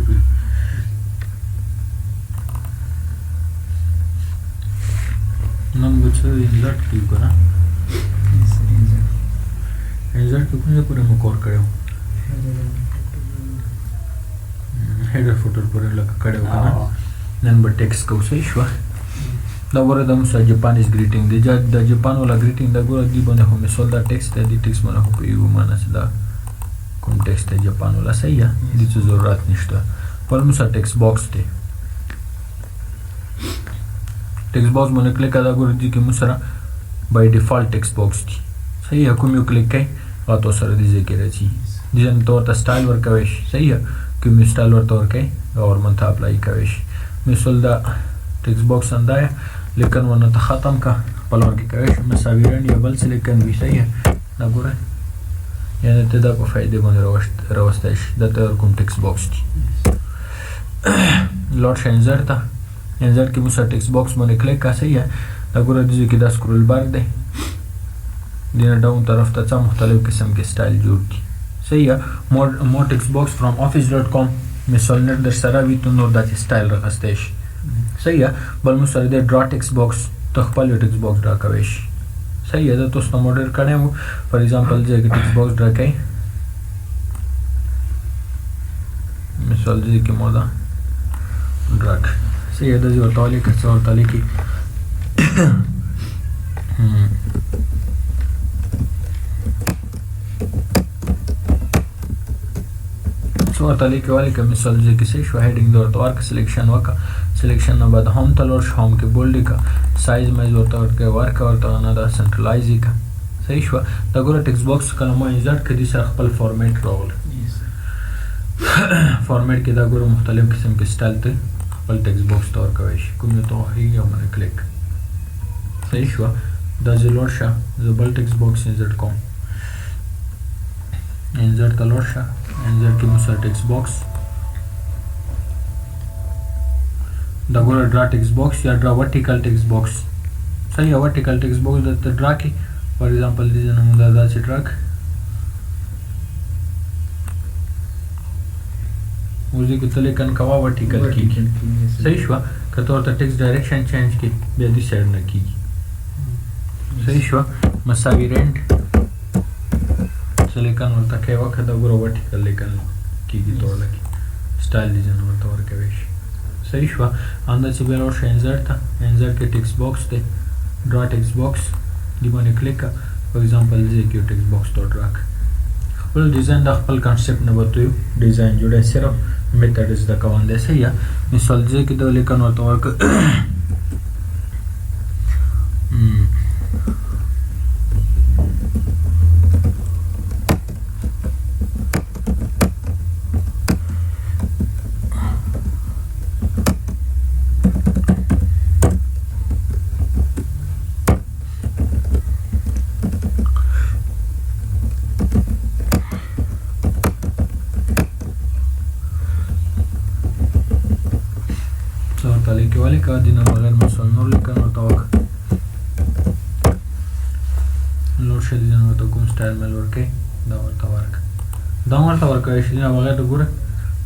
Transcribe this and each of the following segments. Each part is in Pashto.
شروع. نن به څه انزرټ کې که نه؟ انزرټ کې کوم ځای پورې مو کار کړی و؟ هیډر فوټر پورې لکه کړی و که نه؟ نن به ټیکس کوو، صحیح شوه؟ دا ګوره دا موږ جاپانیز ګریټینګ دی، د جاپان والا ګریټینګ. دا ګوره دې باندې خو مثال دا ټیکس دی، دې ټیکس باندې خو پوهېږو معنا چې دا کوم ټیکس دی جاپان والا، صحیح ده؟ دې څه ضرورت نشته. بل موږ سره ټیکس باکس دی، ټیکس باکس باندې کلیک کړه. دا ګوره دې کې موږ سره بای ډیفالټ ټیکس باکس دی، صحیح ده؟ کوم یو کلیک کوي هغه تو سره دې ځای کې راځي. دې ځای نه ته ورته سټایل ورکوی شي، صحیح ده؟ کوم یو سټایل ورته ورکوي هغه ورمنته اپلای کوی شي. مثال دا ټیکس باکس اندای لیکن ونه ته ختم کا خپل ورکې کوی شي، مساوي رنډ یا بل څه لیکن وي، صحیح ده؟ دا ګوره یعنې ته دا په فایدې باندې راوستی شي. دا ته کوم ټیکس باکس دی، لاړ شه انزرټ ته، انزرټ کې موږ سره ټیکس باکس باندې کلیک کا، صحیح ده؟ دا ګوره دې ځای کې دا سکرول بار دی، دې نه ډاون طرف ته څه مختلف قسم کې سټایل جوړ دي، صحیح ده؟ مور ټیکس باکس فرام افیس ډاټ کام مثال نت در سره وي ته نور داسې سټایل راخستی شي، صحیح ده؟ بل موږ سره دی ډرا ټیکس باکس، ته خپل یو ټیکس باکس ډرا کوی شي، صحیح ده؟ تاسو ته مو ډېر کړی و. فار ایگزامپل ځای کې ټیکس باکس ډرا کوي، مثال ځای کې مو دا ډرا کړ، صحیح ده؟ داسې ورته ولیکه، څه ورته لیکي، څه ورته لیکي ولیکه. مثال ځای کې څه شو، هیډینګ د ورته ورکړه، سلیکشن وکړه، سلیکشن نه بعد هوم ته لاړ شه، هوم کې بولډ یې کړه، سایز مایز ورته ورکړه، ورکړه ورته، نه دا سنټرلایز یې کړه، صحیح شوه؟ دا ګوره ټیکس باکس کله ما انزرټ کړه دې سره خپل فارمیټ راغلی، فارمیټ کې دا ګوره مختلف قسم کې سټایل ته خپل ټیکس باکس ته ورکوی شي، کوم یو ته خوښېږي او باندې کلیک، صحیح شوه؟ دا زه لاړ شه، زه بل ټیکس باکس انزرټ کوم، انزرټ ته لاړ شه، انزرټ کې مو سره ټیکس باکس، دا ګوره ډرا ټیکس باکس یا ډرا ورټیکل ټیکس باکس، صحیح؟ ورټیکل ټیکس باکس درته ډرا کړي. فار ایگزامپل دې ځای نه مونږ دا داسې ډرا کړو، اوس دې کې ته لیکن کوه ورټیکل کېږي، صحیح شوه؟ که ته ورته ټیکس ډایریکشن چینج کړې بیا دې سایډ نه کېږي، صحیح شوه؟ مساوي رینټ څه لیکن ورته کوې وکړه، دا ګوره ورټیکل لیکن کېږي، ته ولکې سټایل ډیزاین ورته ورکوی شي، صحیح شوه؟ همداسې بیا لاړ شه انزرټ ته، انزرټ کې ټیکس باکس دی، ډرا ټیکس باکس دې باندې کلیک کړه. فار ایگزامپل دې کې یو ټیکس باکس ته ډرا کړه، خپل ډیزاین د خپل کانسپټ نه به ته یو ډیزاین جوړوې، صرف میتھډ زده کوم دی، صحیح ده؟ مثال دې کې دا لیکن ورته ورکړه، څه ورته لیکې ولیکه، دې نه بغیر مثال نور لیکن ورته وکړه، لوډ شه، دې نه ورته کوم سټایل مل ورکړې دا ورته ورکړه، دا هم ورته ورکوی شي. دې نه بغیر ګوره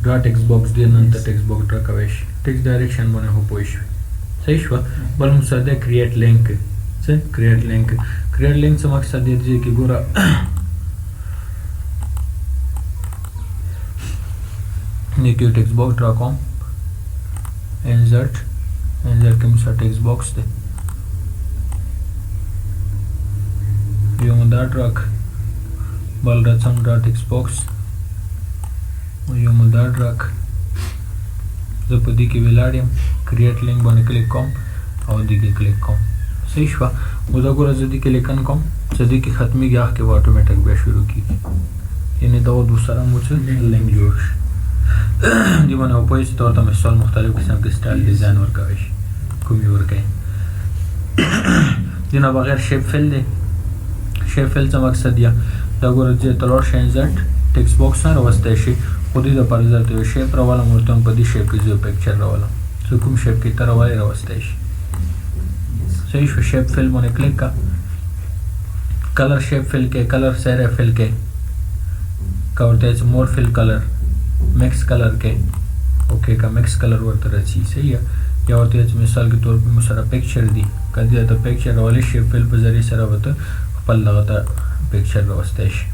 ډرا ټیکس باکس دی، نن ته ټیکس باکس ډرا کوی شي، ټیکس ډایریکشن باندې خو پوه شوې، صحیح شوه؟ بل موږ سره دی کریټ لینک، څه کریټ لینک، کریټ لینک څه مقصد دی؟ دې کې ګوره دې کې ټیکس باکس ډرا کوم، انزرټ، انزرټ کې موږ سره ټیکس باکس دی، یو مو دا ډرا کړ، بل راځم ډرا ټیکس باکس، یو مو دا ډرا کړ. زه په دې کې ولاړ یم، کریټ لینک باندې کلیک کوم او دې کې کلیک کوم، صحیح شوه؟ اوس دا ګوره زه دې کې لیکن کوم، چې دې کې ختمېږي هغه کې به اتوماتیک بیا شروع کېږي، یعنې دا دوه سره مو څه لینک جوړ شي. دې باندې پوه شئ، ته ورته مثال مختلف قسم کې سټایل ډیزاین ورکوی شي، کوم یې ورکوي. دې نه بغیر شیپ فیل دی، شیپ فیل څه مقصد دی؟ دا ګوره چې ته لاړ شې انزرټ ټیکس باکس نه راوستی شي، خو دې دپاره زه درته یو شیپ راولم، ورته هم په دې شیپ کې زه یو پکچر راولم، څه کوم شیپ کې ته راولې راوستی شي، صحیح شو؟ شیپ فیل باندې کلیک کړه، کلر شیپ فیل کې، کلر سره فیل کې، که ورته چې مور فیل کلر مکس کلر کې، okay کا mix colour ورته راځي، صحیح ده. یا ورته چې مثال کې طور په مو سره picture دی، که دې ته picture راولې shape fill په ذریعه سره به ته خپل دغه ته picture راوستی شي.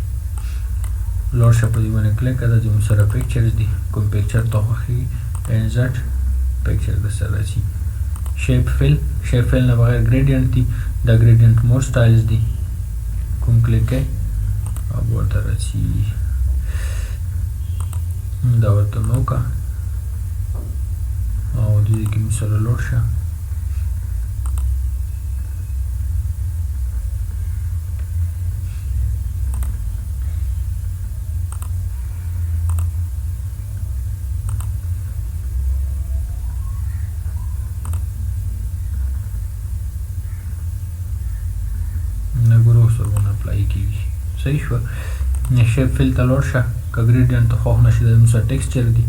لوړ شه په دې باندې کلیک کړه، چې مو سره pictures دي، کوم picture ته خوښېږي insert picture در سره راځي. shape fill، shape fill نه بغیر gradient دی، دا gradient more styles دي، کوم کلیک کوي او ورته راځي. دا ورته نو کا او دې کې مو سره لوړ شه. صحیح شوه. shape fill ته لوړ شه، که gradient ته خوښ نه شي د سره texture دي،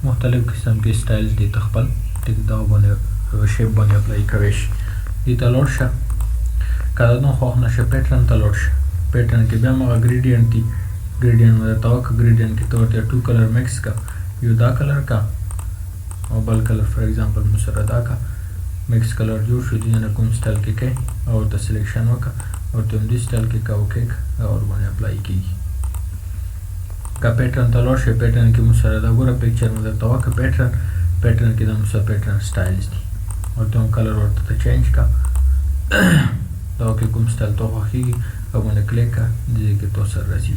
مختلف قسم کې styles دي، ته خپل ټیک دغه باندې shape باندې apply کوی شي. دې ته لوړ شه، که دا نو خوښ نه شي pattern ته لوړ شه. pattern کې بیا هماغه gradient دي، gradient مې درته وکړه. gradient کې ته ورته two color mix که، یو دا color که او بل color for example مو سره دا که، mix color جوړ شو. دې نه کوم style کې کوي او ورته selection وکړه، ورته همدې style کې که okay که او ورباندې apply کېږي. که pattern ته لاړ شئ، pattern کې مو سره دا ګوره picture مو درته وکړه. pattern، pattern کې دا مو سره pattern styles دي، ورته هم color ورته ته change که، دا کې کوم style ته خوښېږي او باندې کلیک که، دې کې تو سره راځي.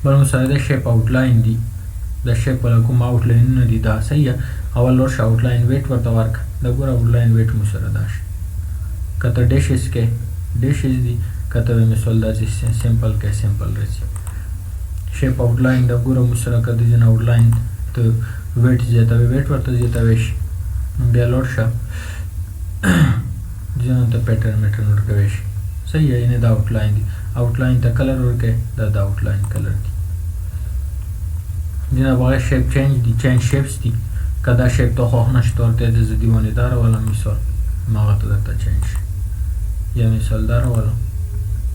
بل مو سره د shape outline دي، د shape ولا کوم outline ونه دي، دا صحیح ده. اول لوړ شه outline weight ورته ورکړه، دا ګوره outline weight مو سره دا شي. که ته dashes کې dashes دي، که ته مثال داسې simple کې simple راځي. shape outline دا ګوره مو سره که د دې نه outline ته weight زیاتوي، weight ورته زیاتوي شي. بیا لوړ شه دې نه ته pattern میټرن ورکوي شي، صحیح ده. یعنې دا outline دي، outline ته color ورکوي، دا د outline color دي. دې نه بغیر shape change دي، change shapes دي، که دا shape ته خوښ نه شي ته ورته د زه دې باندې دا راولم، مثال هماغه ته درته change شي، یا مثال دا راولم،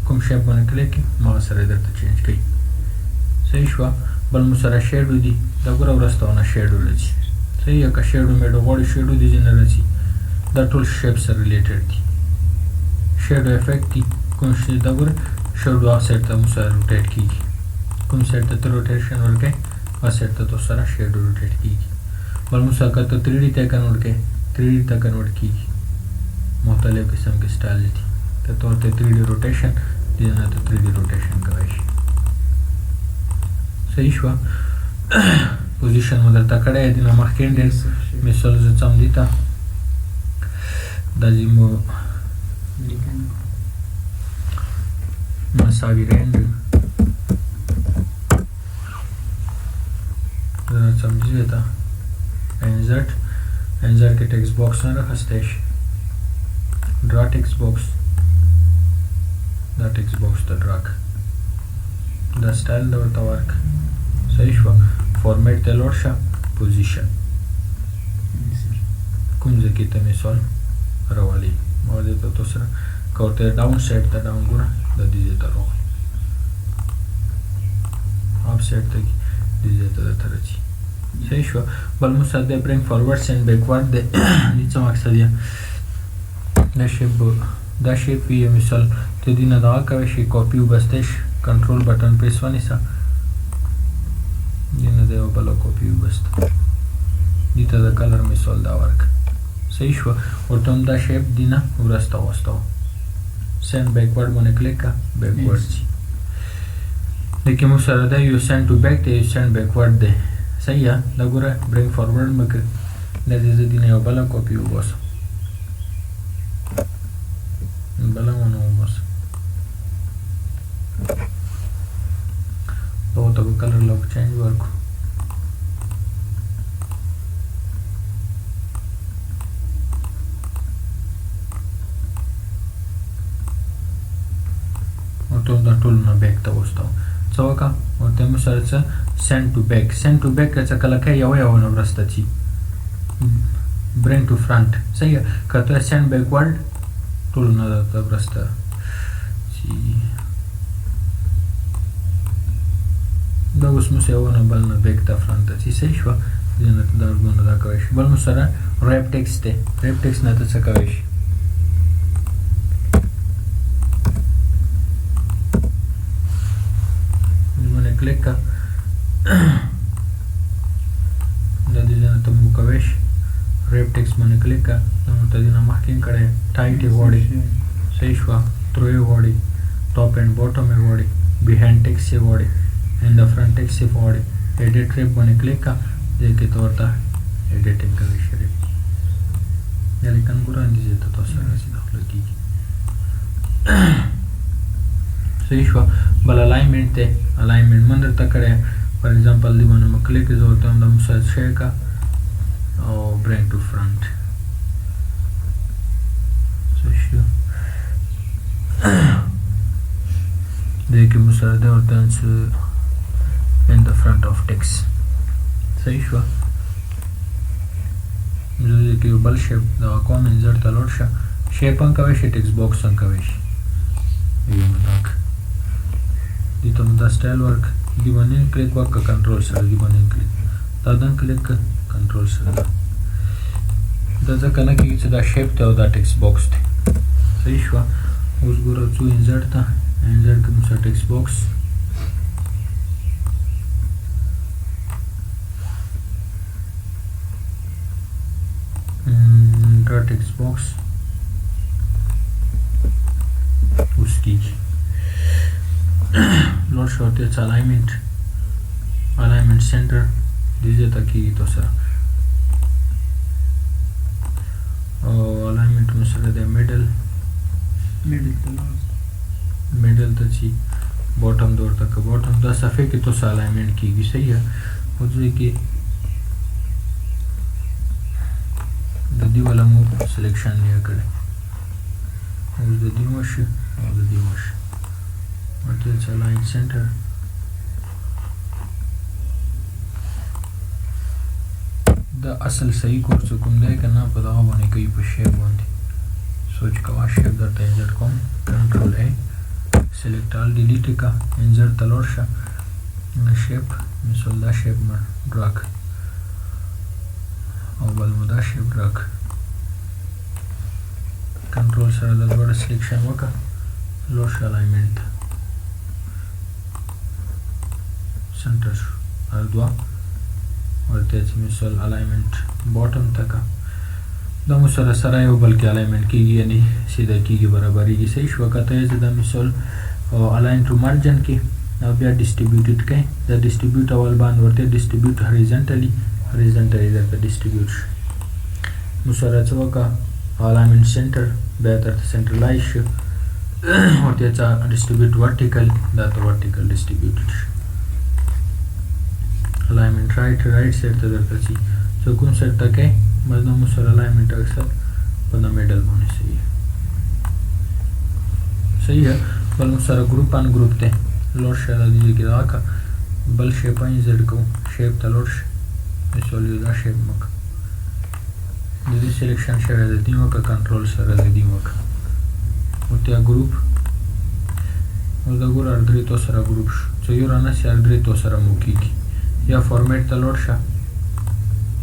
کوم shape باندې کلیک کړي هماغه سره یې درته change کوي، صحیح شوه. بل مو سره shadow دي، دا ګوره وروسته ونه shadow راځي، صحیح ده. که shadow میډو غواړي shadow دې ځینې راځي، دا ټول shape سره related دي. shadow effect دي، کوم شی دا ګوره shadow هغه side ته مو سره rotate کېږي، کوم side ته ته rotation ورکوې هغه side ته تو سره shadow rotate کېږي. بل مو سره که ته 3D ته convert کوې، 3D ته convert کېږي، مختلف قسم کې style دي. که ته ورته 3D rotation دې نه ته 3D rotation کوی شي، صحیح شوه. position مو درته کړی دی، نه مخکې ډېر مثال زه ځم دې ته، دا چې مو مساوي رینډ زه ځم دې ته insert، insert کې text box نه راخستی شي، draw text box، دا text box ته draw کړه، دا style د ورته ورکړه، صحیح شوه. format ته لوړ شه، position کوم ځای کې ته مثال راولې، ما دې ته تو سره که ورته down side ته down ګوره، دا دې ځای ته راغلی، up side ته دې ځای ته درته راځي، صحیح شوه. بل مو سره دی bring forward send backward دی، دې څه مقصد یې؟ دا shape دا shape یې مثال ته دې نه دغه کوی شي، کاپي وبستی شي، control button press ونیسه، دې نه دی یوه بله کاپي وبسته، دې ته د color مثال دا ورکړه، صحیح شوه. ورته هم دا shape دې نه وروسته واستوه، send backward باندې کلیک کړه، backward ځي. دې کې مو سره دی یو send to back دی، یو send backward دی، صحیح ده. دا ګوره bring forward مې کړ، دا دې زه دې نه یوه بله کاپي وباسم، بله ونه وباسم، دا ورته به color لږ change ورکړو. ورته دا ټول نه back ته واستوه، څه وکړه ورته مو سره څه send to back، send to back څه کله کوي یوه یوه نه وروسته ځي، bring to front، صحیح ده. که ته send backward ټول نه درته وروسته ځي. دا اوس مو یو نه بل نه back ته front ته ځي، صحیح شوه. دې نه ته دا دونه دا کوی شي. بل مو سره ریپ ټیکس دی، ریپ ټیکس نه ته څه کوی شي؟ باندې کلیک کا، دا دې نه ته مو کوی شي. ریپ ټیکس باندې کلیک کا، دا مو ته دې نه مخکې کړی. ټایټ یې غواړي، صحیح شوه، ترو یې غواړي، ټاپ اینډ باټم یې غواړي، بیهایند ټیکس یې غواړي، ان د فرنټ ټیکس یې غواړي. ایډیټ ریپ باندې کلیک کا، دې کې ته ورته ایډیټینګ کوي شي. ریپ یا لیکن ګوره اندیزې ته تاسو راځي داخله کېږي. صحیح شوه. بل الاینمنټ دی، الاینمنټ من درته کړی. فار ایگزامپل دې باندې مو کلیک، زه ورته وایم دا مو سایز شی کا او برینګ ټو فرنټ. صحیح شو. دې کې مو سره دی ورته چې in the front of text. صحیح شوه. زه دې کې یو بل شیپ دغه کوم انزرټ ته لوړ شه، شیپ هم کوی شي، ټیکسټ باکس هم کوی شي. یو مداک دې ته مو دا سټایل ورک، دې باندې کلیک وکړه، کنټرول سره دې باندې کلیک، دا دن کلیک کړه، کنټرول سره دا دا ځکه نه کېږي چې دا شیپ دی او دا ټیکسټ باکس دی. صحیح شوه. اوس ګوره څو انزرټ ته، انزرټ کې مو سره ټیکسټ باکس دا ټیکسټ باکس اوس کېږي. لوړ شو ورته څه الاینمنټ، الاینمنټ سنټر دې ځای ته کېږي تو سره. او الاینمنټ مو سره دی میډل، میډل ته لاړ، میډل ته چې باټم د ورته که باټم دا صفحې کې تو سره الاینمنټ کېږي. صحیح ده. اوس دې کې د دې والا مو سلیکشن نه کړی، اوس د دې وشي او د دې وشي ورته چې الاین سنټر دا اصل صحیح کورس کوم دی که نه په دغه باندې کوي، په شیپ باندې سوچ کوه. شیپ درته انزرټ کوم، کنټرول ای سلیکټ آل ډیلیټ کا، انزرټ ته لاړ شه، شیپ مثال دا شیپ ما ډرا کړه او بل مو دا شیپ ډرا کړه، کنټرول سره د دواړو سلیکشن وکړه، لاړ شه الاینمنټ ته، سنټر شو هر دوه ورته چې مثال الاینمنټ باټم ته که دا مو سره سره یو بل کې الاینمنټ کېږي، یعنی سیده کېږي، برابرېږي. صحیح شوه. که ته یې چې دا مثال الاین ټو مارجن کې او بیا ډیسټریبیوټډ کړئ، دا ډیسټریبیوټ اول باندې ورته ډیسټریبیوټ هریزنټلی، هریزنټلی درته ډیسټریبیوټ شو. مو سره څه وکړه، الاینمنټ سنټر بیا درته سنټرلایز شو، ورته څه ډیسټریبیوټ ورټیکل، دا ته ورټیکل ډیسټریبیوټډ شو. الاینمنټ رایټ، رایټ سایډ ته درته ځي، څه کوم سایډ ته کوې بس دا مو سره الاینمنټ اکثر په دا میډل باندې صحیح صحیح ده. بل مو سره ګروپ ان ګروپ دی، لوړ شه دا دې کې دا کا بل شیپ انزرټ کوو، شیپ ته لوړ شه، مثال یو دا شیپ مو که د دې سلیکشن شوی د دې وکړه، کنټرول سره د دې وکړه، ورته ګروپ اوس دا ګوره هر درې تو سره ګروپ شو، چې یو رانه سي هر درې تو سره مو کېږي. یا فارمیټ ته لوړ شه،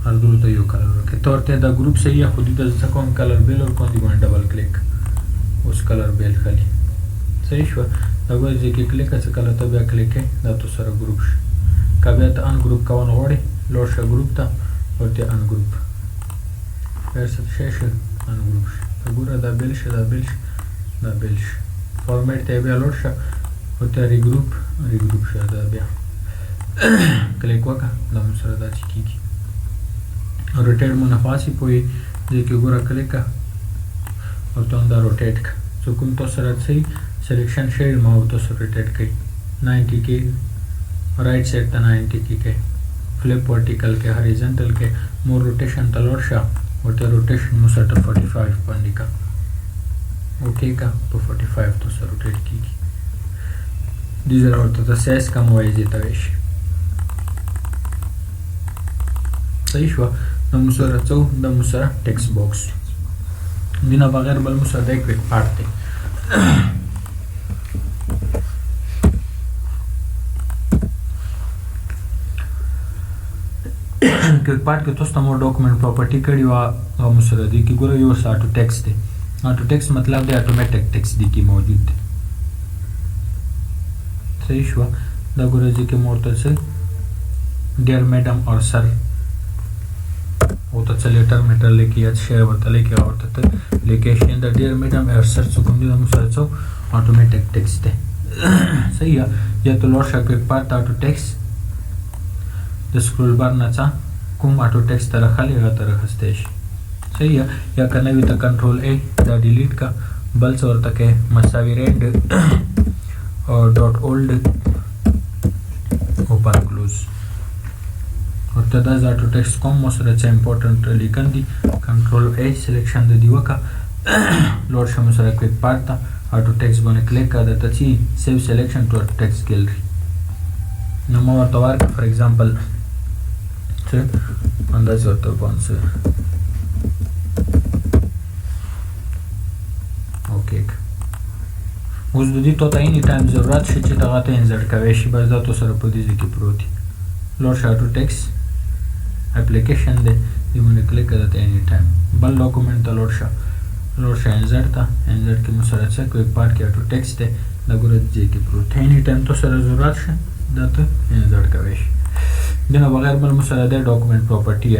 هر درو ته یو کلر ورکړه، ته ورته دا ګروپ صحیح خو دې ته زه څه کوم کلر بیل ورکوم، دې باندې ډبل کلیک اوس کلر بیل خلی. صحیح شوه. دا ګوره دې کې کلیک کړه، چې کله ته بیا کلیک کړې دا تو سره ګروپ شو. که بیا ته ان ګروپ کول غواړې لوړ شه ګروپ ته، ورته ان ګروپ بیا څه شی شو ان ګروپ شو. دا ګوره دا بیل شه، دا بیل شه، دا بیل شه. فارمیټ ته بیا لوړ شه، ورته ریګروپ، ریګروپ شه، دا بیا کلیک وکړه، دا مو سره دا چې کېږي. روټیټ مو نه خاصې پوهې دې کې ګوره کلیک کړه، ورته هم دا روټیټ کړه، څه کوم تاسو سره صحیح سلیکشن شوی ما تاسو روټیټ کړئ 90 کې رائټ سایډ ته 90 کې کړئ، فلیپ ورټیکل کې هریزنټل کې مور روټیشن ته لوړ شه، ورته روټیشن مو سره 45 باندې کا، اوکې کا، په 45 تاسو روټیټ کېږي. دې سره ورته ته سایز کم وایي زیاتوی شي. صحیح شوه. دا مو سره څه وو؟ دا مو سره ټیکسټ باکس. دې نه بغیر بل مو سره دی کویک پارټ دی. کویک پارټ کې تاسو ته مو ډاکومنټ پراپرټي کړی و، هغه مو سره دی کې ګوره یو څه آټو ټیکس دی. آټو ټیکس مطلب دی اتوماتیک ټیکس دی کې موجود دی. صحیح شو. دا ګوره ځکه مو ورته څه ډیر میډم اور سر او ته څه لیټر میټر لیکي یا څه شی ورته لیکي، هغه ورته ته لیکې شي. دا ډیر میډم اور سر څه کوم دی، دا مو سره څه اتوماتیک ټیکس دی. صحیح یا ته لوړ شه کویک پارټ ته آټو ټیکس د سکرول بار نه څه کوم آټو ټیکس ته راخلي هغه ته راخستی شي. صحیح یا که نه وي ته کنټرول ای دا ډیلیټ کا، بل څه ورته کې مساوي رینډ او ډاټ اولډ اوپن کلوز ورته دا آټو ټیکس کوم مو سره څه امپورټنټ لیکن دي. کنټرول ای سلیکشن د دی وکا، لوړ شه مو سره کویک پارټ ته آټو ټیکس باندې کلیک کا، درته چې سیو سلیکشن ټو آټو ټیکس ګیلری. نو ما ورته ورکړه فار ایگزامپل څه انداز ورته کوم څه اوکې. اوس د دې تو ته اینی ټایم ضرورت شي چې دغه ته انزرټ کوی شي، بس دا تو سره په دې ځای کې پروت دی. لوړ شه آټو ټیکس اپلیکیشن دی، دې باندې کلیک کړه، ته اینی ټایم بل ډاکومنټ ته لوړ شه، لوړ شه انزرټ ته، انزرټ کې مو سره څه کویک پارټ کې آټو ټیکس دی، دا ګوره دې ځای کې پروت دی. اینی ټایم تو سره ضرورت شي دا ته انزرټ کوی شي. دې نه بغیر بل مو سره دی ډاکومنټ پراپرټي.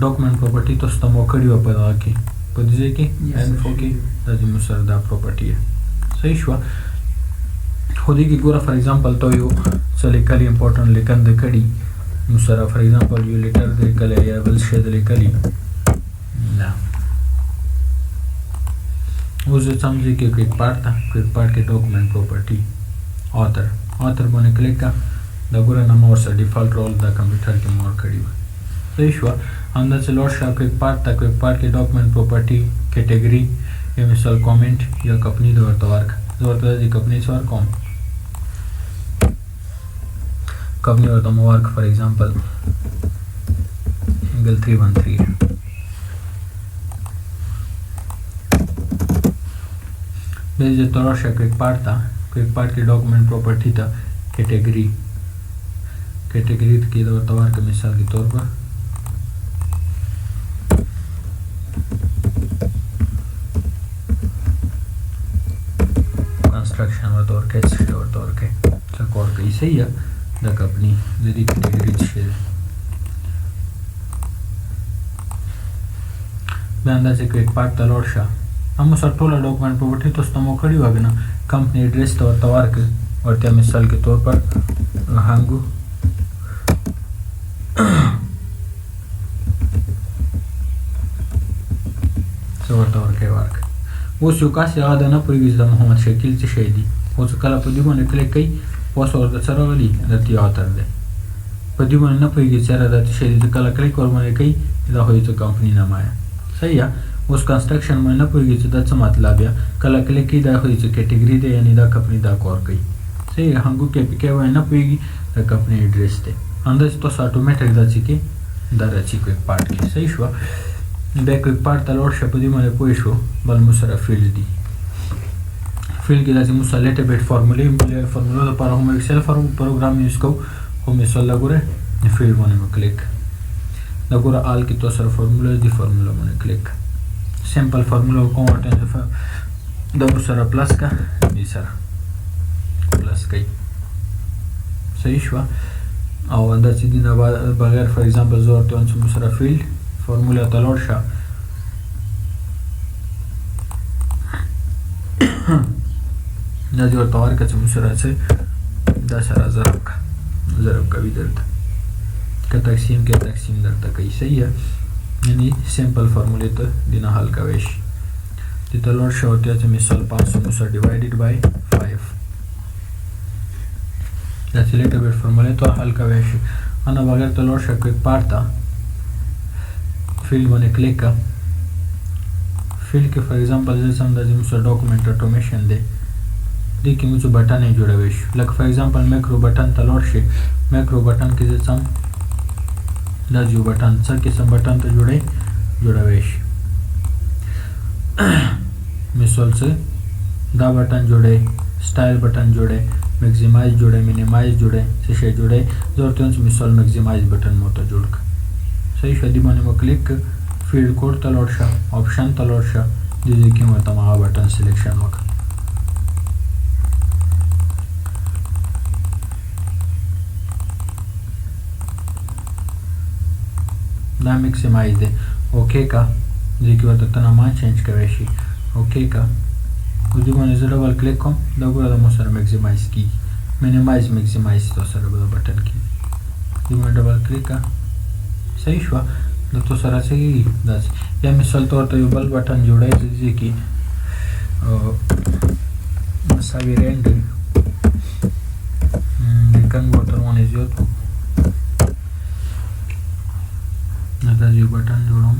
ډاکومنټ پراپرټي تاسو ته مو کړې وه په دغه کې، په دې ځای کې انفو کې دا دې مو سره دا پراپرټي. صحیح شوه. خو دې کې ګوره فار ایگزامپل ته یو څه لیکلي امپورټنټ لیکن د کړي مو سره فار ایگزامپل یو لیټر د لیکلی یا بل شی د لیکلي نه. اوس زه ځم ځای کې کویک پارټ ته، کویک پارټ کې ډاکومنټ پراپرټي آتر، آتر باندې کلیک کړه. دا ګوره نه ما ورسره ډیفالټ رول دا کمپیوټر کې مو ورکړي وه. صحیح شوه. همداسې لوړ شه کویک پارټ ته، کویک پارټ کې ډاکومنټ پراپرټي کیټګري یا مثال کامنټ یا کمپنی د ورته ورکړه. زه ورته داسې کمپنی څه ورکوم، کمپنی ورته مو ورکړه فار ایگزامپل انګل 313. بیا زه ته راشه کویک پارټ ته، کویک پارټ کې ډاکومنټ پراپرټي ته کیټګري، کیټګري کې د ورته ورکړه مثال کے طور پر کنسټرکشن ورته ورکړه، څه شی ورته ورکړه، څه کار کوي. صحیح ده. دا کمپنی د دې کیټګري څه شی ده. بیا همداسې کویک پارټ ته لاړ شه، هم سره ټوله ډاکومنټ پراپرټي تاسو ته مو کړې وه که نه، کمپنی اډرس ته ورته ورکړه. ورته مثال کے طور پر هنګو څه ورته ورکړې ورکړه. اوس یو کس هغه د نه پوهېږي چې د محمد شکیل څه شی دي، خو چې کله په دې باندې کلیک کوي اوس ورته څه راغلي د تیاتر دی، په دې باندې نه پوهېږي چې یاره دا څه شی دي، چې کله کلیک ورباندې کوي دا خو یې څه کمپني نامه ده. صحیح ده. اوس کنسټرکشن باندې نه پوهېږي چې دا څه مطلب یا، کله کلیک کوي دا خو یې څه کیټګري دی، یعنې دا کمپني دا کار کوي. صحیح ده. هنګو کې پی کې باندې نه پوهېږي دا کمپني اډرس دی. همداسې تاسو اتوماتیک دا څه کې دا راځي کویک پارټ کې. صحیح شوه. بیا کویک پارټ ته لاړ شه، په دې باندې پوه شو. بل مو سره فیلډ دي، فیلډ کې داسې مو سره لیټر بیټ فارمولې، فارمولو لپاره هم ایکسل فارم پروګرام یوز کوو. خو مثال له ګوره فیلډ باندې مو کلیک، دا ګوره آل کې تاسو سره فارموله دي، فارموله باندې کلیک، سمپل فارموله کوم دا مو سره پلس کا، دې سره پلس کوي. صحیح شوه. او همداسې دې نه بغیر فار ایگزامپل زه ورته وایم چې مو سره فیلډ فارموله ته لاړ شه، دا دې ورته ورکړه چې مو سره څه دا سره ضرب کړه، ضرب کوي درته، که تقسیم کې تقسیم درته کوي. صحیح ده. یعنی سمپل فارمولې ته دې نه حل کوی شي. دې ته لاړ شه ورته چې مثال 500 مو سره ډیوایډډ بای 5، دا چې لیټر بیټ فارمولې ته حل کوی شي. انا بغیر ته لاړ شه کویک پارټ ته، فیلډ باندې کلیک کړه. فیلډ کې فار ایگزامپل زه سم داسې مو سره ډاکومنټ اټومیشن دی، دې کې موږ څه بټن یې جوړوی شو. لکه فار ایگزامپل میکرو بټن ته لاړ شي، میکرو بټن کې زه سم داسې یو بټن څه قسم بټن ته جوړوی شي. مثال څه دا بټن جوړوي، سټایل بټن جوړوي، مکزیمایز جوړوي، مینیمایز جوړوي، څه شی جوړوي. زه ورته وایم چې مثال مکزیمایز بټن مو ته جوړ کړه. صحیح شو. دې باندې مو کلیک کړ، فیلډ کوډ ته لاړ شه، آپشن ته لاړ شه، دې ځای کې ورته هغه بټن سلیکشن وکړه. دا میکسیمایز دی. اوکی کا، دې کې ورته ته نما چینج کوی شي. اوکی کا، اوس دې باندې زه ډبل کلیک کوم، دا ګوره د مو سره میکسیمایز کیږي، مینیمایز میکسیمایز تو سره به بټن کیږي. دې باندې ډبل کلیک کا، صحیح شوه. د تو سره څه کیږي داسې. یا مثال طور ته یو بل بټن جوړوي چې دې کې مساوي رینډ لیکن ورته باندې زیات وکړو. داسې یو بټن جوړوم.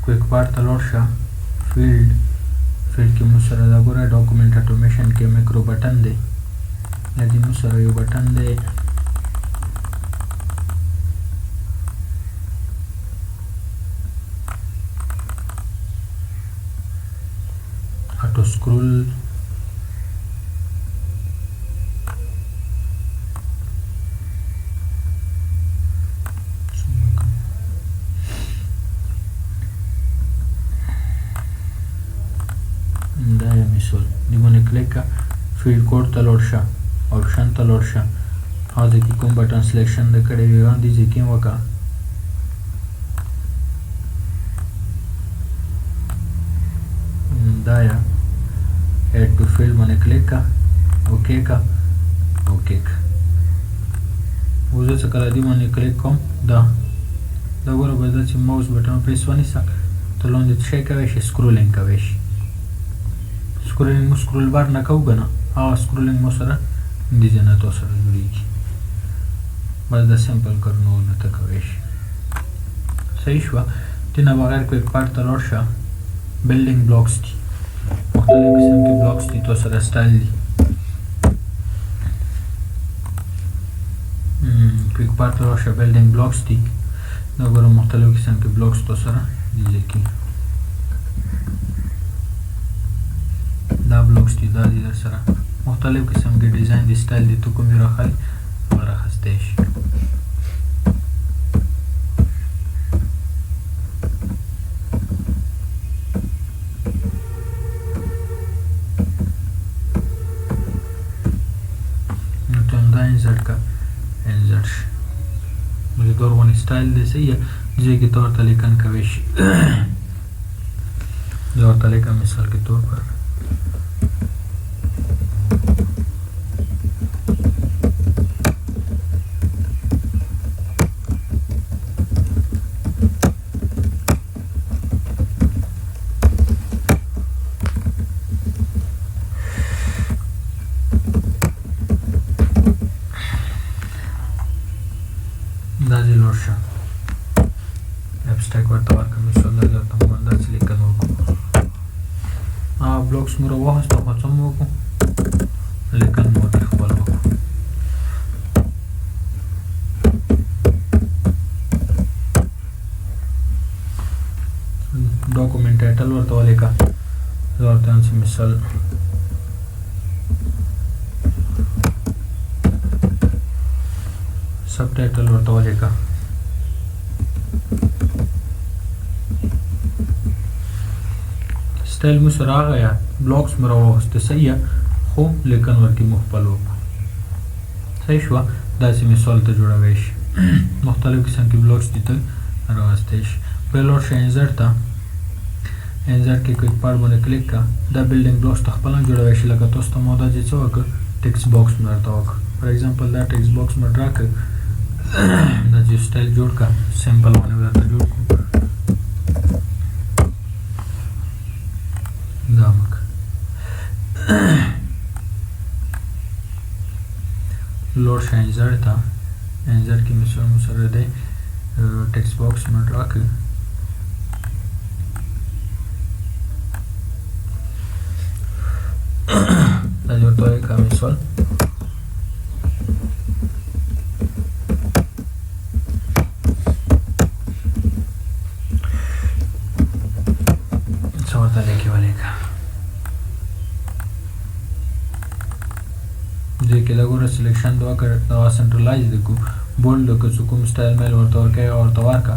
کویک پارت ته لاړ شه، فیلډ، فیلډ کې موږ سره دا ګوره ډاکومنټ اټومیشن کې میکرو بټن دی، دا دې موږ سره یو بټن دی. اټو سکرول دا یو مثال دې باندې کلیک کړه، فیلډ کوډ ته لاړ شه، آپشن ته لاړ شه، هغه ځای کې کوم بټن سلیکشن د کړی وي دې ځای کې وکړه. دا یا اډ ټو فیلډ باندې کلیک کړه، اوکی کړه، اوکی کړه. اوس زه چې کله دې باندې کلیک کوم، دا ګوره بس دا چې ماوس بټن پریس ونیسه، ته لاندې څه شی کوی شي، سکرولینګ کوی شي. سکرولینګ مو سکرول بار نه کوو که نه، هغه سکرولینګ مو سره دې ځای نه تو سره جوړېږي. بس دا سمپل کارونه نه ته کوی شي. صحیح شوه. دې نه بغیر کویک پارت ته لاړ شه، بلډینګ بلاکس دي، مختلف قسم کې بلاکس دي، تو سره سټایل دي. کویک پارت ته لاړ شه، بلډینګ بلاکس دي، دا ګوره مختلف قسم کې بلاکس تو سره دي ځای کې. دا بلاکس دي، دا دي در سره مختلف قسم کې ډیزاین دي، سټایل دي، ته کوم یو راخلي هغه راخستی شي. نو ته همدا انزرټ کړه، انزرټ شي. نو د دور غونې سټایل دی، صحیح ده. دې کې ته ورته لیکن کوی شي. زه ورته لیکم مثال کې طور پر دا دې لوړ شه، ابسټریکټ ورته ورکړم، مثال دا درته موږ داسې لیکل وکړو. هغه بلاکس مو راواخیستو، خو څه مو وکړو، لیکل مو ورته خپل وکړو. ډاکومنټ ټایټل ورته ولیکه، زه ورته وایم چې مثال سب ټایټل ورته ولیکه. سټایل مو سره راغی، بلاکس مو راواخیسته، صحیح ده، خو لیکن ورکې مو خپل وکړو. صحیح شوه. داسې مثال ته جوړوی شي، مختلف قسم کې بلاکس دي ته راوستی شي. بیا لاړ شه انزرټ ته، انزرټ کې کویک پارټ باندې کلیک کړه، دا بلډینګ بلاکس ته خپله هم جوړوی شي. لکه تاسو ته ما دا چې څه وکړه، ټیکسټ باکس مې درته وکړ. فار اگزامپل دا ټیکسټ باکس مې ډرا کړ، دا چې سټایل جوړ کړه، سمپل باندې مې درته جوړ کړو. دا مک لوړ شه انزرټ ته، انزرټ کې مې سره مو سره دی ټیکسټ باکس مې ډرا کړ. دا جوړ ته ولیکه مثال څه ورته لیکې ولیکه. دې کې دا ګوره سلیکشن دا کړ، دا سنټرلایز د کو بولډ کو چې کوم سټایل میل ورته ورکړي او ورته ورکا۔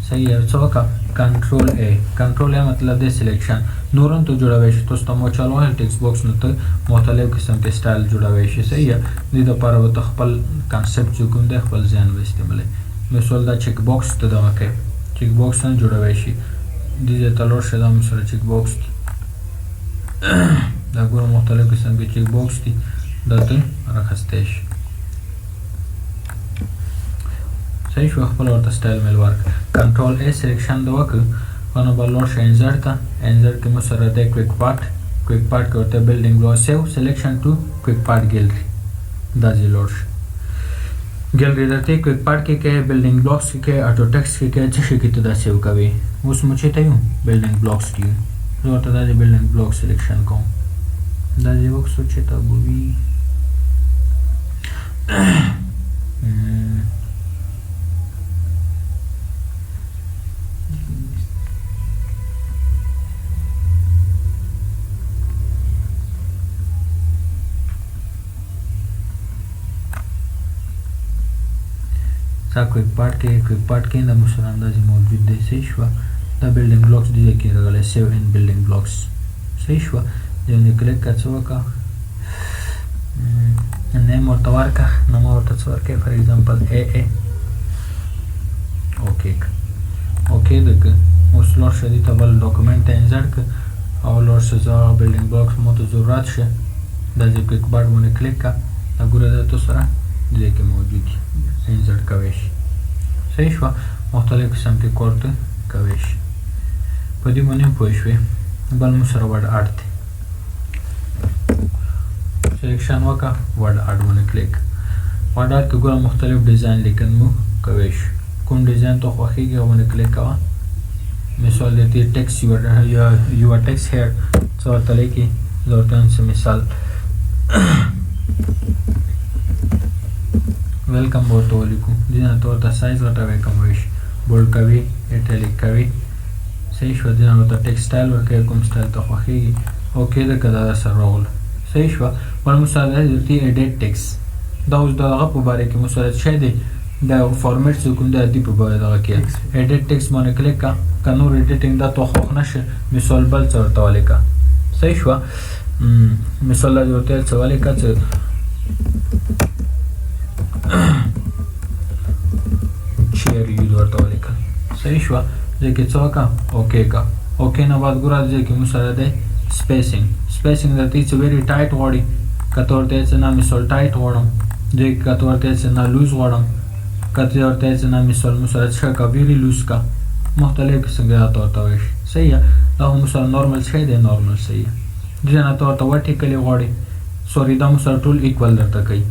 صحیح ہے۔ څه وکړه؟ کنټرول ای، کنټرول ای مطلب دی سلیکشن۔ نورم ته جوړوي شي، تاسو ته مو چالو هل ټیکسټ باکس نو ته مختلف قسم کې سټایل جوړوي شي۔ صحیح ہے۔ دې لپاره به ته خپل کانسپټ چې کوم دی خپل ذهن به استعمالوي۔ مثال دا چیک باکس ته دغه کوي، چیک باکس هم جوړوي شي۔ دې ځای ته لاړ شه، دا مو سره چیک باکس دی، دا ګوره مختلف قسم کې چیک باکس دي، دا ته راخستی شي۔ صحیح شو۔ خپل ورته سټایل میل ورک، کنټرول ای سلیکشن د وکړ، نو به لاړ شه انزرټ ته۔ انزرټ کې مو سره دی کویک پارټ، کویک پارټ کې ورته بلډینګ بلاک سیو سلیکشن ټو کویک پارټ ګیلری، دا ځای لاړ شه ګیلری درته کویک پارټ کې کې بلډینګ بلاکس کې کې اټو ټیکس کې کې څه شي کې ته دا سیو کوي۔ اوس مو چېرته یو؟ بلډینګ بلاکس کې یو۔ زه ورته دا ځای بلډینګ بلاک سلیکشن کوم، دا ځای وکړو چې ته به وي۔ دا کویک پارټ کې، کویک پارټ کې دا مو سره اندازې موجود دی۔ صحیح شوه۔ دا بلډینګ بلاکس دې ځای کې راغلی، سیو ان بلډینګ بلاکس۔ صحیح شوه۔ دې باندې کلیک کړه، څه وکړه؟ نیم ورته ورکړه، نوم ورته څه ورکړې؟ فار اگزامپل ای ای اوکی که، اوکی ده که اوس لاړ شه دې ته بل ډاکومنټ ته انزرټ که او لاړ شه زه بلډینګ بلاکس مو ته ضرورت شه، دا ځای کویک پارټ باندې کلیک کړه، دا ګوره دا ته سره دې ځای کې موجود دي، انزرټ کوی شي۔ صحیح شوه۔ مختلف قسم کې کار ته کوی شي۔ په دې باندې هم پوه شوې۔ بل مو سره ورډ آرټ دی، سلیکشن وکړه، ورډ آرټ باندې کلیک۔ ورډ آرټ کې ګوره مختلف ډیزاین لیکن مو کوی شو، کوم ډیزاین ته خوښیږي هغه باندې کلیک کوه۔ مثال د دې ټیکس یور ټیکس هیر څه ورته لیکي، زه ورته وایم څه مثال ویلکم به ورته ولیکو۔ دې نه ته ورته سایز غټوي کموي شي، بولډ کوي، ایټالیک کوي۔ صحیح شوه۔ دې نه ورته ټیکس سټایل ورکوي، کوم سټایل ته خوښیږي۔ اوکی ده که دا سره راغله۔ صحیح شوه۔ بل مو سره دی دلته ایډیټ ټیکس، دا اوس د هغه په باره کې مو سره څه دی، دا فارمیټ څه کوم دی دې په باره دغه کې ایډیټ ټیکس باندې کلیک کړه، که نور ایډیټینګ دا ته خوښ نه شي مثال بل څه ورته ولیکه۔ صحیح شوه۔ مثال دا ورته څه ولیکه چې چیر یو ورته ولیکه۔ صحیح شوه۔ ځکه څه وکړه؟ اوکی کړه۔ اوکی نه بعد ګوره ځکه مو سره دی سپیسینګ، سپیسینګ درته چې ویری ټایټ غواړي، که ته ورته چې نه مثال ټایټ غواړم، ځکه که ته ورته چې نه لوز غواړم، که ته ورته چې نه مثال مو سره څه کا ویری لوز کا، مختلف قسم کې راته ورته وایي۔ صحیح ده۔ دا خو مو سره نورمال شی دی، نورمال صحیح ده۔ دې نه ته ورته ورټیکلی غواړي، سوري دا مو سره ټول ایکوال درته کوي۔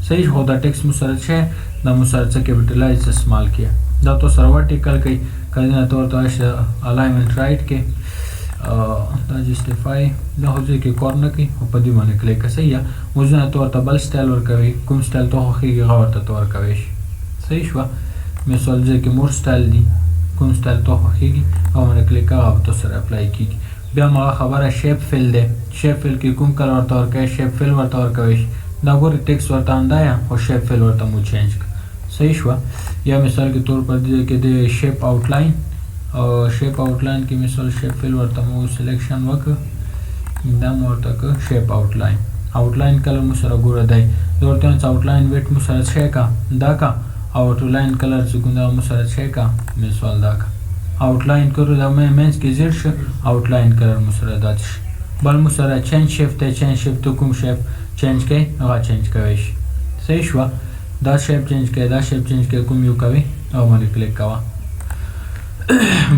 صحیح خو دا ټیکس مو سره څه دا مو سره څه کیپیټلایز څه سمال کې دا ته سره ورټیکل کوي، که نه ته ورته وایې الایمنټ رایټ کې، دا جسټیفای دا خو ځای کې کار نه کوي، خو په دې باندې کلیک کړه۔ صحیح ده۔ اوس نه ته ورته بل سټایل ورکوي، کوم سټایل ته خوښېږي هغه ورته ته ورکوي شي۔ صحیح شوه۔ مثال ځای کې مور سټایل دی، کوم سټایل ته خوښېږي هغه باندې کلیک کړه، هغه به ته سره اپلای کېږي۔ بیا هماغه خبره شیپ فیل دی، شیپ فیل کې کوم کلر ورته ورکوي، شیپ فیل ورته ورکوي شي۔ دا ګورې ټیکس ورته همدا یم، خو شیپ فیل ورته مو چینج کړ۔ صحیح شوه۔ یا مثال کې تور پر دې ځای کې د شیپ آوټلاین، او شیپ آوټلاین کې مثال شیپ فیل ورته مو سلیکشن وکړ، دا مو ورته کړ شیپ آوټلاین۔ آوټلاین کلر مو سره ګوره دی، زه ورته وایم چې آوټلاین ویټ مو سره څه کا دا کا، آوټلاین کلر چې کوم دا مو سره څه کا مثال دا کا، آوټلاین کړو دا مې منځ کې زیر شو، آوټلاین کلر مو سره دا شي۔ بل مو سره چینج شیپ ته، چینج شیپ ته کوم شیپ چینج کوي هغه چینج کوي شي۔ صحیح شوه۔ دا شیپ چینج کوي، دا شیپ چینج کوي، کوم یو کوي هغه باندې کلیک کوه۔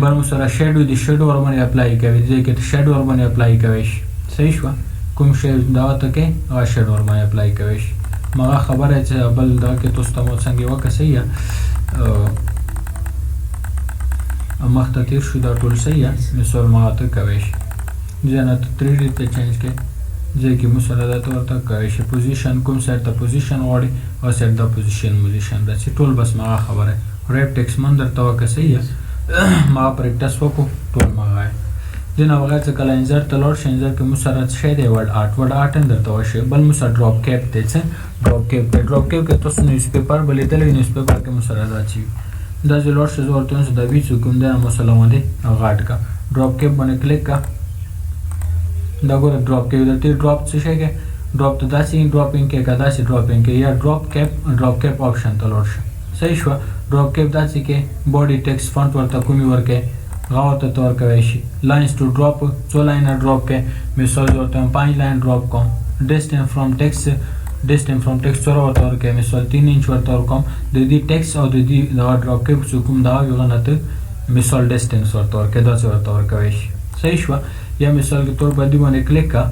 بل مو سره شیډو دی، شیډو ور باندې اپلای کوي، دې کې شیډو ور باندې اپلای کوي شي۔ صحیح شوه۔ کوم شی دا ته کې هغه شیډو ور باندې اپلای کوي شي۔ مغه خبره چې بل دا کې تاسو ته مو څنګه وکړه۔ صحیح ده۔ مخته تیر شو، دا ټول صحیح ده۔ مثال مغه ته کوي شي، ځنه ته تھری ډي ته چینج کې، ځای کې مو سره دا ته ورته کوي شي۔ پوزیشن کوم سایډ ته پوزیشن غواړي او سایډ دا پوزیشن موزیشن دا چې ټول بس مغه خبره ریپ ټیکس من درته وکړه۔ صحیح ده۔ ما پریکټس وکړو ټول مغه۔ دې نه بغیر چې کله insert ته لاړ شي، insert کې مو سره څه شی دی؟ word art. word art هم درته وښیي. بل مو سره drop cap دی. څه drop cap دی؟ drop cap کې تاسو newspaper به لیدلی وي، newspaper کې مو سره دا چې وي، دا چې لاړ شي، زه ورته وایم چې دا وي چې کوم دی مو سره باندې غاټ کا، drop cap باندې کلیک کا. دا ګوره drop cap درته. drop څه شی کې؟ drop ته داسې dropping کې که داسې dropping کې یا drop cap، drop cap option ته لاړ شه. صحیح شوه. drop cap داسې کې body text font ورته کومې ورکې، هغه ورته ته ورکوی شي. lines to drop، څو لاینه drop کې؟ مثال زه ورته 5 line drop کوم. distance from text، distance from text څومره ورته ورکوي؟ مثال 3 انچ ورته ورکوم. د دې text او د دې دغه drop cap چې کوم دغه وي، هغه نه ته مثال distance ورته ورکوي، داسې ورته ورکوی شي. صحیح شوه. یا مثال کې تور په دې باندې کلیک کا،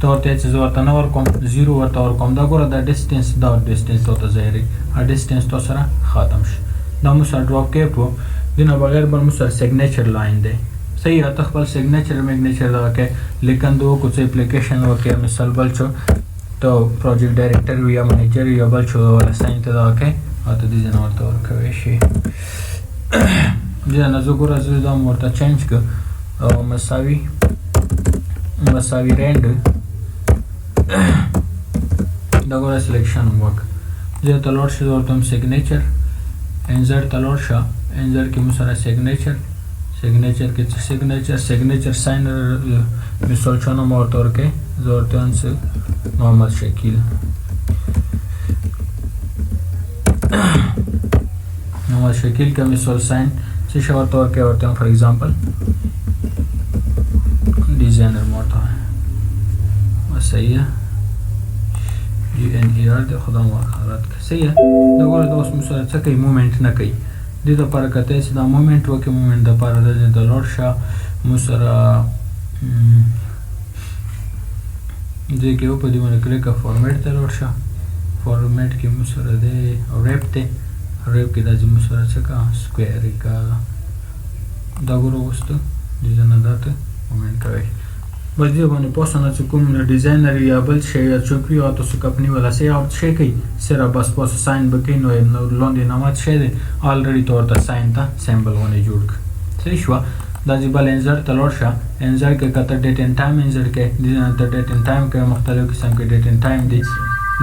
ته ورته چې زه ورته نه ورکوم، zero ورته ورکوم. دا ګوره دا distance، دا distance ته ظاهري distance تو سره ختم شي. دا مو سره drop cap وو. دې نه بغیر بل مو سره signature line دی. صحیح، ته خپل signature میګنیچر دغه کې لیکن دو کو څه اپلیکیشن وکې، مثال بل څه ته project director وي یا manager وي یا بل څه ولا sign ته دغه کې او ته دې نه ورته ورکوي شي. دې نه زه ګوره زه دا ورته change ک او مساوي مساوي rand. دا ګوره selection وک، زه ته لوړ شي ورته signature، insert ته لوړ شه. insert کې مو سره signature، signature کې څه signature، signature sign مثال چا نوم ورته ورکې؟ زه ورته وایم چې محمد شکیل، محمد شکیل که مثال sign څه شی ورته ورکې؟ ورته وایم for example designer مو ورته وایم. صحیح ده، U N E R دی، خدا مو غلط کړ. صحیح ده. دا ګوره دا اوس مو سره څه کوي؟ movement نه کوي. دې دپاره که ته چې دا movement وکړې، movement دپاره دلته ته لاړ شه، مو سره دې کې په دې باندې کلیک کړه، فارمیټ ته لاړ شه. فارمیټ کې مو سره دی wrap دی، wrap کې داسې مو سره څه کا square کا. دا ګوره اوس ته دې ځای نه دا ته movement کوې. بس دې باندې پوسه نه چې کوم designer یا بل شی یا څوک وي او تاسو کمپني والا سي او څه کوي سره، بس پوسه sign به کوي. نو لاندې نامه څه دی already ته ورته sign ته symbol غونې جوړ کړ. صحیح شوه. دا چې بل insert ته لاړ شه، insert کې که ته date and time insert کې، دې نه ته date and time کې مختلف قسم کې date and time دی،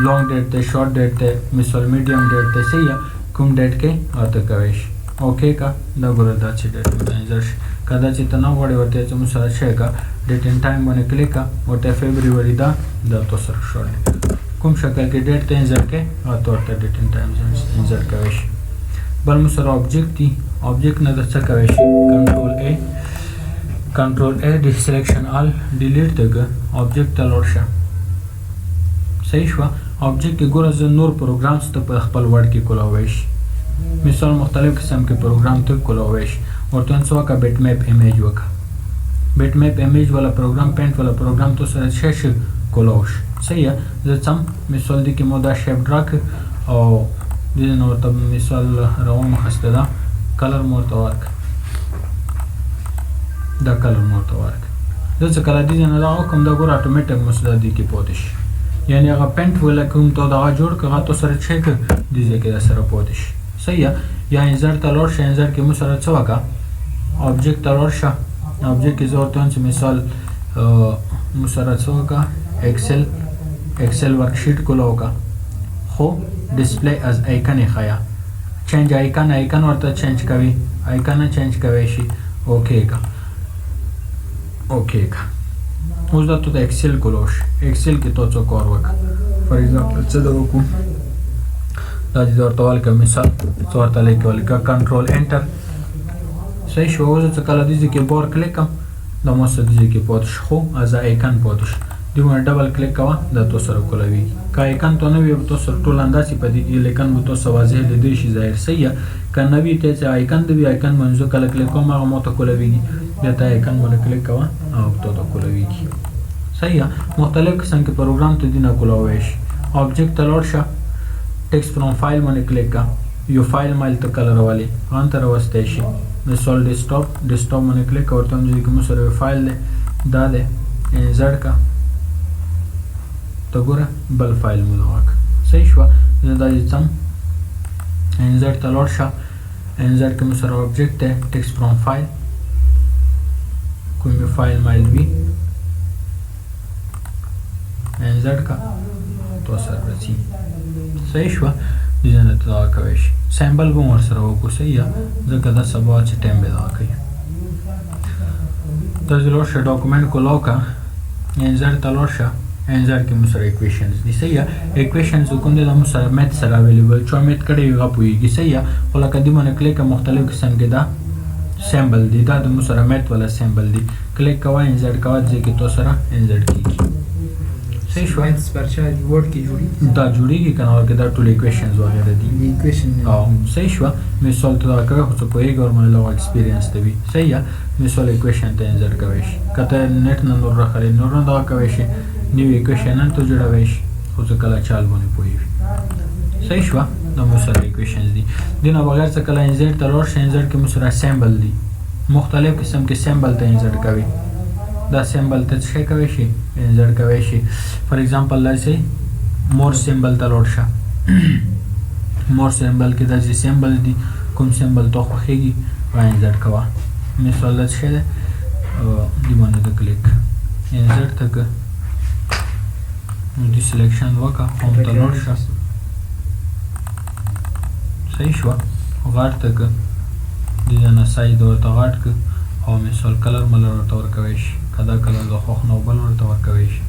long date دی، short date دی، مثال medium date دی. صحیح، کوم date کې او ته کوی شي. okay کا، دا ګوره دا چې date insert شي. که دا چې ته نه غواړې ورته چې مو سره شی کا date and time باندې کلیک کا، ورته February دا دا تو سره شورټ کوم شکل کې date ته insert کې او ته ورته date and time insert کوی شي. بل مو سره object دی، object نه د څه کوی شي؟ control A، control A، deselection all، delete ته که object ته لاړ شه. صحیح شوه. object کې ګوره زه نور programs ته په خپل Word کې کولاوی شي، مثال مختلف قسم کې پروګرام ته کولاوی شي. ورته څه وکړه؟ bitmap image وکړه. bitmap image والا پروګرام، Paint والا پروګرام تو سره ښه شي کولاو شي. صحیح ده. زه څم مثال دې کې مو دا shape draw کړ او دې نه ورته مثال روان اخیسته، دا color مو ورته ورکړ، دا color مو ورته ورکړ. زه چې کله دې نه دا وکړم، دا ګوره اتوماتیک مو سره دې کې پاتې شي، یعنی هغه Paint والا کوم ته دغه جوړ کړ، هغه تو سره چک دې ځای کې سره پاتې شي. صحیح ده. یا insert ته لاړ شه، insert کې مو سره څه وکړه؟ object ته لاړ شه، object کې زه ورته وایم چې مثال مو سره څه وکړه؟ Excel، Excel worksheet کوله وکړه، خو display as icon یې ښیه، change icon، icon ورته change کوي، icon change کوی شي. okay کا، okay کا. اوس دا ته د Excel کولو شي. Excel کې ته څه کار وکړه؟ for example څه د وکړو؟ دا دې ورته ولیکه، مثال څه ورته لیکه؟ ولیکه control enter. صحیح شو. اوس چې کله دې ځای کې بار کلیک کړم، دا مو څه دې ځای کې پاتې شو، خو as icon پاتې شو. دې باندې double click کوه، دا تو سره کولاوي. که icon ته نه وي تو سره ټول انداسې په دې کې لیکن به تو سره واضح لیدی شي ظاهر. صحیح ده. که نه وي ته چې icon دی وي، icon باندې زه کله کلیک کوم هغه مو ته کولاویږي، بیا ته icon باندې کلیک کوه او تو ته کولاویږي. صحیح ده. مختلف قسم کې پروګرام ته دې نه کولاوی شي. object ته لاړ شه، text from file باندې کلیک کا، یو فایل مایل ته کله راولي هغه ته راوستی شي. مثال desktop، desktop باندې کلیک ورته هم چې کوم سره یو فایل دی، دا دی، insert کا، ته ګوره بل فایل مو دغه کړ. صحیح شوه. زه دا ځم insert ته لاړ شه، insert کې مو سره object دی، text from file کوم فایل مایل وي انزرټ کا تو سره رسی. صحیح شوه؟ دې نه ته دغه کوی شي، سیمبل به هم ورسره وکړو. صحیح ده، ځکه دا سبا چې ټایم به دغه کوي. داسې لوړ شه، ډاکومنټ کولاو که انزرټ ته لوړ شه. انزرټ کې مو سره ایکویشنز دي. صحیح ده، ایکویشنز کوم دی؟ دا مو سره میت سره اویلیبل، چا میت کړی وي هغه پوهېږي. صحیح ده، خو لکه دې باندې کلیک، مختلف قسم کې دا سیمبل دی، دا د مو سره میت والا سیمبل دی. کلیک کوه، انزرټ کوه، ځای کې تو سره انزرټ کیږي. صحیح شوه؟ میتس پرچا ورډ کې جوړیږي؟ دا جوړیږي که نه؟ ورکه دا ټول ایکویشنز وغیره دي. د ایکویشن. او صحیح شوه، مثال ته دا کوې خو څه پوهېږې ورباندې، لږ ایکسپیرینس ته وي. صحیح ده، مثال ایکویشن ته انزرټ کوی شي، که ته نېټ نه نور راخلې نور نه دغه کوی شي، نوي ایکویشن هم ته جوړوی شي، خو څه کله چال باندې پوهېږي. صحیح شوه؟ دا مو سره ایکویشنز دي. دې نه بغیر څه کله انزرټ ته لاړ شي، انزرټ کې مو سره سیمبل دي، مختلف قسم کې سیمبل ته انزرټ کوي. دا سیمبل ته څه شی کوی شي؟ انزرټ کوی شي. فار ایگزامپل داسې مور سیمبل ته لاړ شه، مور سیمبل کې داسې سیمبل دي، کوم سیمبل ته خوښېږي هغه انزرټ کوه. مثال دا څه شی دی؟ دې باندې ته کلیک انزرټ ته که نو دې سلیکشن وکړه، هوم ته لاړ شه. صحیح شوه؟ غاټ ته که دې نه سایز ورته غاټ که، او مثال کلر ملر ورته ورکوی شي، که دا کلر د خوښ نه بل ورته ورکوی شي.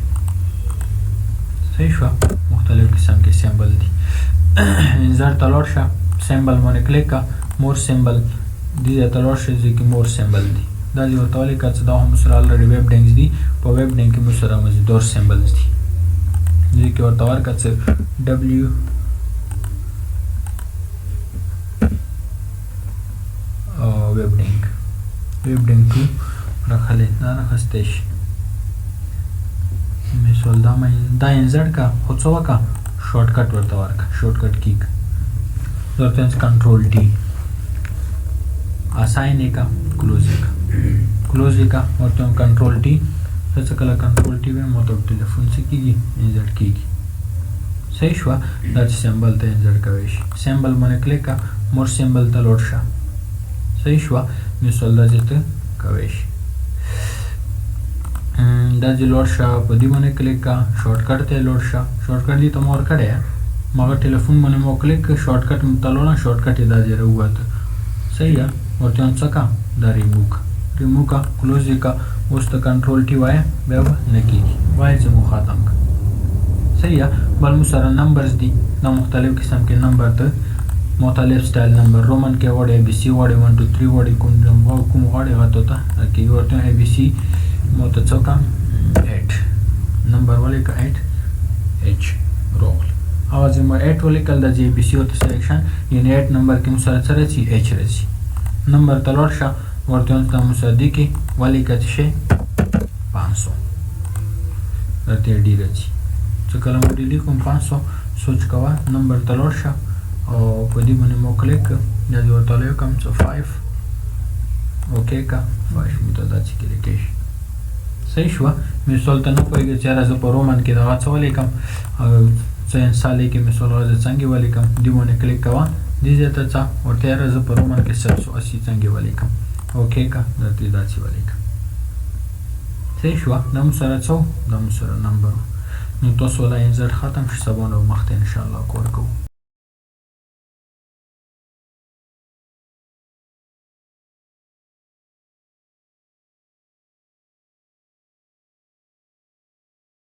صحیح شوه؟ مختلف قسم کې سیمبل دي. انزرټ ته لاړ شه، سیمبل باندې کلیک که، مور سیمبل دې ځای ته لاړ شه، ځای کې مور سیمبل دي. دا دې ورته ولیکه چې دا هم سره الریډي ویب ډینګز دي، په ویب ډینګ کې مو سره مزیدور سیمبلز دي. دې کې ورته ورکړه چې ډبلیو ویب ډینګ، ویب ډینګ 2 راخلې، دا راخستی شي. مثال دا ما دا انزرټ که، خو څه وکړه، شارټ کټ ورته ورکړه، شارټ کټ کیک ورته کنټرول ډي، اساین یې که، کلوز یې که، کلوز یې که، ورته کنټرول ټي. څه کله کنټرول ټي وایم ورته ټلیفون څه کیږي؟ انزرټ کیږي. صحیح شوه؟ دا چې سیمبل ته انزرټ کوی شي، سیمبل باندې کلیک که، مور سیمبل ته لوړ شه. صحیح شوه؟ مثال دا چې ته کوی شي، دا چې لوړ شه، په دې باندې کلیک که، شارټ کټ ته لوړ شه. شارټ کټ دې ته مو ورکړی، مګر ټلیفون باندې مو کلیک که، شارټ کټ مو ته لوړه، شارټ کټ یې دا ځای راووته. صحیح ده؟ ورته هم څه که، دا ریموو که، ریموو که، کلوز یې که. اوس ته کنټرول ټي وایه، بیا به نه کېږي، وایه چې مو ختم که. صحیح ده؟ بل مو سره نمبرز دي، دا مختلف قسم کې نمبر ته مختلف سټایل نمبر، رومن کې غواړي، ای بي سي غواړي، 1 2 3 غواړي، کوم کوم غواړي هغه ته ته کېږي. ورته ای بي سي مو ته څه که 8 نمبر ولیکه، 8 ایچ روغل. هغه چې مو 8 ولیکل، د جی بي سي ورته سلیکشن، یعنی 8 نمبر کې مو سره څه راځي؟ ایچ راځي. نمبر ته لاړ شه، ورته هم ته مو سره دې کې ولیکه چې شی 500 درته ډي راځي. چې کله مو ډي لیکم 500، سوچ کوه، نمبر ته لاړ شه او په دې باندې مو کلیک که، بیا دې ورته ولیکم چې 5 اوکی که، 5 مو ته داسې کې لیکی شي. صحیح شوه؟ مثال ته نه پوهېږې چې یاره زه په رومن کې دغه څه ولیکم او څه انسان لیکي، مثال هغه زه څنګه ولیکم؟ دې باندې کلیک کوه، دې ځای ته څه ورته یاره زه په رومن کې 780 څنګه ولیکم، اوکی که، درته یې داسې ولیکم. صحیح شوه؟ دا مو سره څه و؟ دا مو سره نمبر و. نو تاسو له انزرټ ختم شي، سبا نو مخته انشاءالله کور کوو.